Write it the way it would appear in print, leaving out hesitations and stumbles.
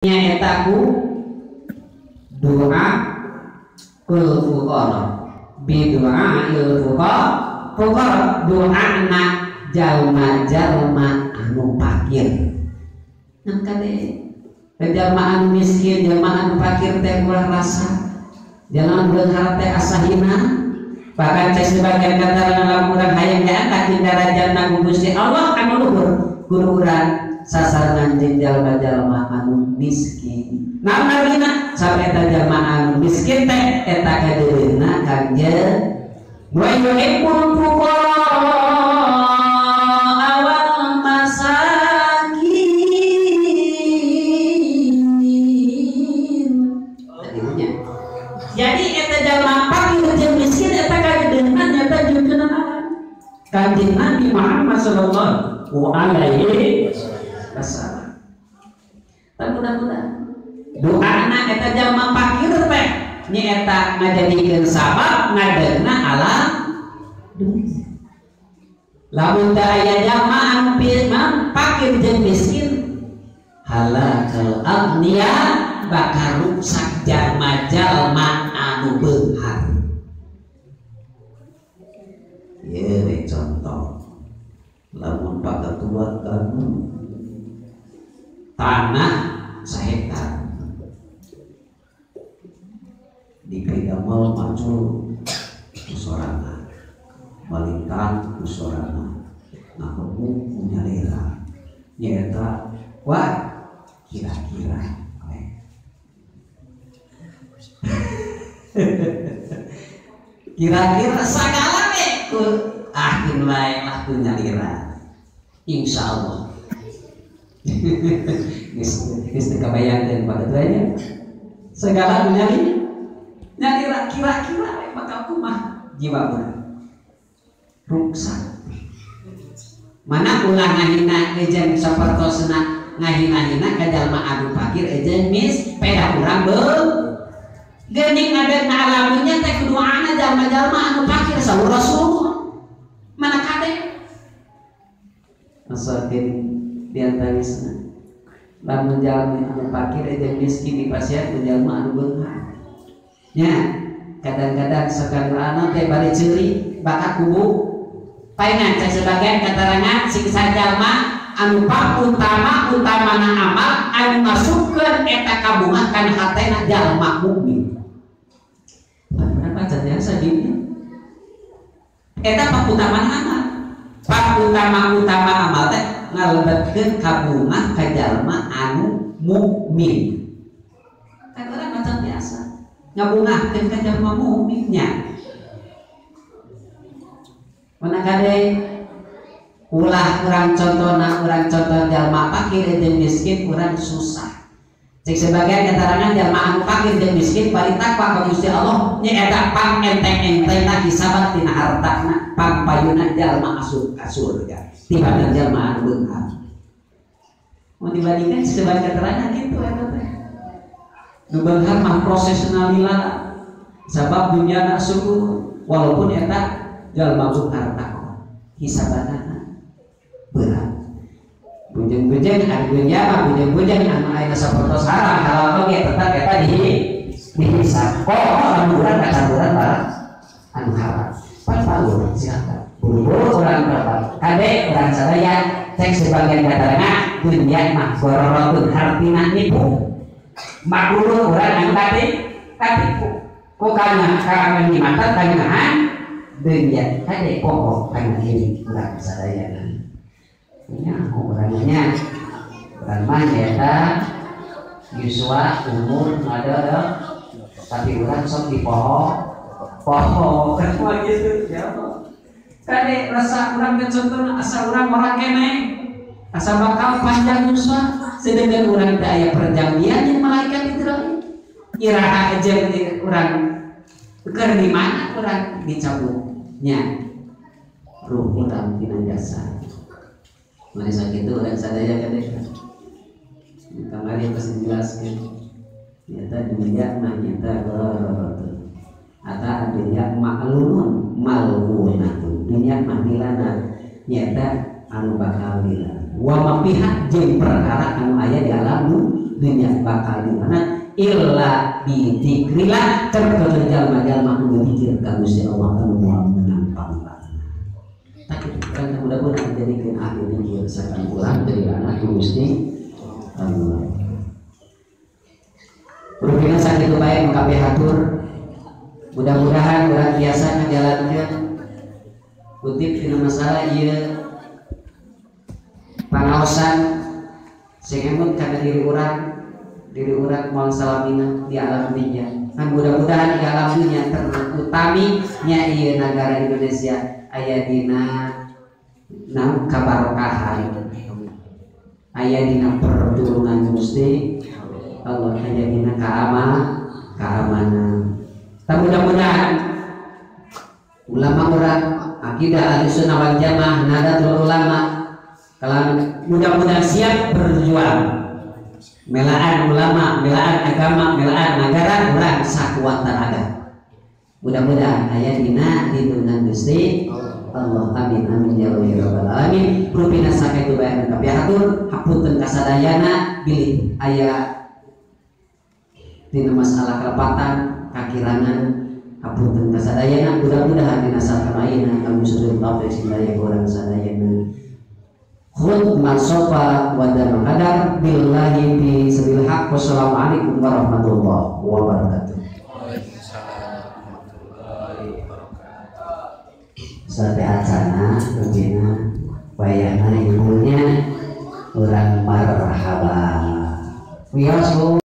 Nyaeta ku doa kul fuqara bi doa il fuqara doa na jalma-jalma anu fakir. Nah kade jalma anu miskin, jalma anu fakir teh ulah rasa jangan beunghar teh asa hina. Bahkan cek sebagian kata lamun urang hayang diangkat di darajatna ku Gusti Allah anu luhur kudu urang sasaran jeung jalma-jalma anu miskin. Naon artina? Sampe eta jalma anu miskin teh eta kadeuleuhna Kangjeng wa yuhibbul fuqara wal masakin. Jadi eta jalma fakir jeung miskin eta kadeuleuhna nyata jeung kenalan Kangjeng Nabi Muhammad sallallahu alaihi wasallam. Tapi mudah-mudahan doana eta jalma fakir teh nyaeta ngajadikeun sabab ngadeuna alam dunia. Lamun teu aya jalma anu fakir jeung miskin halakal agniya bakal ruksak jalma-jalma anu beunghar. Ieu we contoh lamun Pak Ketua kamu tanah sahektar dipidamel macul ku sorangan malintang ku sorangan ngakemu ku nyalira nyaeta wah kira-kira kira-kira sagala we ku akhir wae lah ku nyalira insyaallah. Geus teu kabayangkeun Pak Ketuanya segala nyali nyalira kira-kira bakal kumaha jiwa urang ruksak. Mana ulah ngahina ejeun sapertosna ngahina-hina ka jalma anu fakir ejeun mis peda urang beuh geuning ngadeuna alamunya teh kuduana jalma-jalma anu fakir saur Rasulullah. Mana kade masakin diantawisna lamun jalma anu fakir jeung miskin dipasihan ku jalma anu beunghar. Nya kadang-kadang sakalana teh bari ceuri bakat kubu paingan cek sebagian keterangan siksa jalma anu utama utamana amal anu masukkeun eta kabungan kana hatena jalma mukmin. Berapa jasa gini? Eta pakutamana amal. Pakutama-utama amal teh ngalebetkeun kabungah ka jalma anu mukmin. Kan urang macam biasa ngabungahkeun ka jalma mukminnya. Mana kade ulah urang contona urang contoh jalma fakir jeung miskin urang susah. Cek sebagian keterangan jalma anu fakir jeung miskin bari takwa ka Gusti Allah nya eta pang enteng-entengna hisabat tina hartana pang payuna jalma asup ka surga tibatan jalma anu beunghar. Mun dibandingkan sebagian keterangan kitu eta teh. Nu beunghar mah prosesna lila sabab dunyana syukur walaupun eta jalma beunghar takwa hisabatna berat. Bujeng-bujeng ari dunya mah bujeng-bujeng anu aya sapertos haram halal oge tetap eta dihisab. Oh anu urang kacampuran barang anu haram. Pan paur silakan. Buru-buru urang berapa? Kade urang sadaya cek sebagian katarana dunya mah gororotun hartina nipu. Makruh urang anu katipu. Ku kana kana mata kanahan dunya kade pokok kana diri urang sadaya. Nya orangnya urang mah nyaeta yuswa umur ada tapi urang sok dipoho poho kan mah gitu ya Allah. Kade rasa urang teh contohna asa urang ora keneh asa bakal panjang yuswa sedangkan urang teh aya perjanjian jeung malaikat Israil iraha jeung urang keur di mana urang dicabutnya ruh urang tina jasa. Mari sakitu urang sadaya kade. Kamari geus dijelaskeun. Nyata dunya mah nyata gororotun. Ata dunya ma'lumun mal'unatun. Dunya mah dilana nyata anu bakal dilana. Wa ma pihak jeung perkara anu aya di alam dunya bakal dilaknat illa bi dzikrillah terkecuali jalma-jalma anu dzikir ka Gusti Allah anu moal meunang panglaknat. Tak kan mudah-mudahan dijadikeun ahli dzikir sakan urang dari anak Gusti Allah. Rupina sakitu bae nu kabeh hatur. Mudah-mudahan urang biasa ngajalankeun kutip dina masalah ieu pangaosan sing emut kana diri urang moal salamina di alam dunya. Kan mudah-mudahan di alam dunya terutami nya ieu nagara Indonesia aya dina naon kabarokahan, aya dina pertulungan Gusti Allah, aya dina keamanan. Mudah-mudahan ulama urang akidah Ahlussunnah wal Jamaah Nahdlatul Ulama kalau mudah-mudahan siap berjuang melaan ulama, melaan agama, melaan negara urang sakuat tenaga. Mudah-mudahan aya dina lindungan Gusti Allah. Amin amin ya rabbal alamin. Rupina sakitu bae anu kabeh hatur, hapunten kasadayana bilih aya dina masalah kelepatan kakirangan, hapunten kasadayana. Mudah-mudahan dina sakamaina kami sudut taufik sing daya urang sadayana. Khud masofa wa dama qadar billahi bi sabil haq. Wassalamualaikum warahmatullahi wabarakatuh. Waalaikumsalam warahmatullahi wabarakatuh. Sampai acana rupina wayahna ibunya urang marhaba. Wios.